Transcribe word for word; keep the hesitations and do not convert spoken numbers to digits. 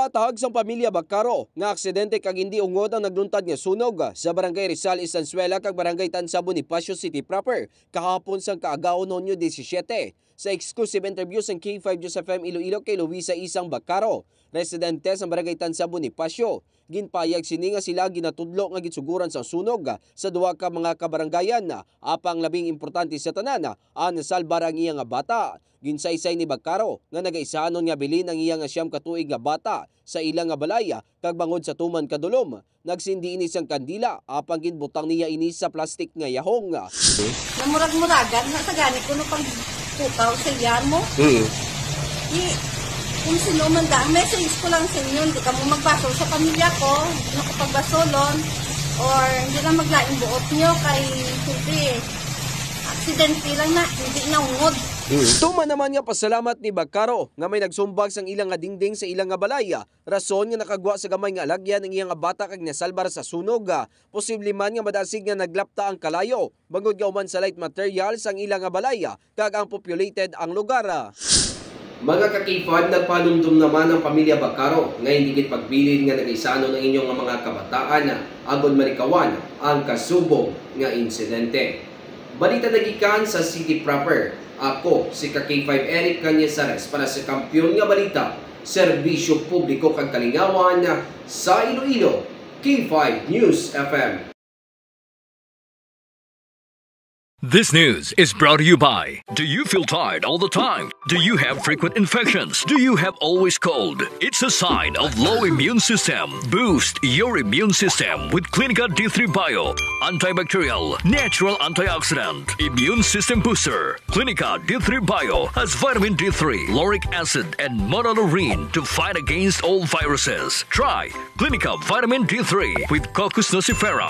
Hatag sang pamilya Bacaro nga aksidente kag hindi ungod ang nagluntad nga sunog sa Barangay Rizal Estanzuela kag Barangay Tansa, Bonifacio City Proper kahapon sang kaagahon, Hunyo disisiete. Sa exclusive interview sang K five News F M Iloilo kay Luisa Isang Bacaro, residente sa Barangay Tansa, Bonifacio, ginpahayag sini nga sila ginatudlo nga ginsuguran sang sunog sa duha ka mga kabarangayan, apang labing importante sa tanan, ang nasalbar ang iya nga bata. Ginsaysay ni Bacaro nga nagaisanon nga bilin ang iya nga siyam ka tuig nga bata sa ila nga balay, kag bangod sa tuman kadulom, nagsindi ini sang kandila, apang ginbutang niya ini sa plastik nga yahong. Namurag-muragan na sa gani kuno pang pukaw sa iya mo. Mm. Di, kung sino man da, ang message ko lang sa inyo, hindi kamo magbasol sa pamilya ko, hindi na ko pagbasolon, or hindi na maglaing buot nyo kay, siyempre, aksidente lang na, hindi na ungod. Tuman naman nga pasalamat ni Bacaro nga may nagsumbag sang ilang nga dingding sa ilang nga balay, rason nga nakagwa sa gamay nga alagyan ang iyang bata kag nasalbar sa sunog. Posible man nga madasig nga naglapta ang kalayo, bangod nga uman sa light materials ang ilang nga balay, kag ang populated ang lugar. Mga ka-K five, nagpanumdom naman ang pamilya Bacaro nga hindi gid pagbilin nga nagaisanon ang inyo nga mga kabataan agod malikawan ang kasubong nga insidente. Balita nagikan sa City Proper. Ako si ka-K five Eric Cañizares para sa Kampiyon nga Balita, Serbisyo Publiko kag Kalingawan sa Iloilo, K five News F M. This news is brought to you by. Do you feel tired all the time? Do you have frequent infections? Do you have always cold? It's a sign of low immune system. Boost your immune system with Clinica D three Bio. Antibacterial, natural antioxidant, immune system booster. Clinica D three Bio has vitamin D three, lauric acid, and monolaurin to fight against all viruses. Try Clinica Vitamin D three with Cocos nucifera.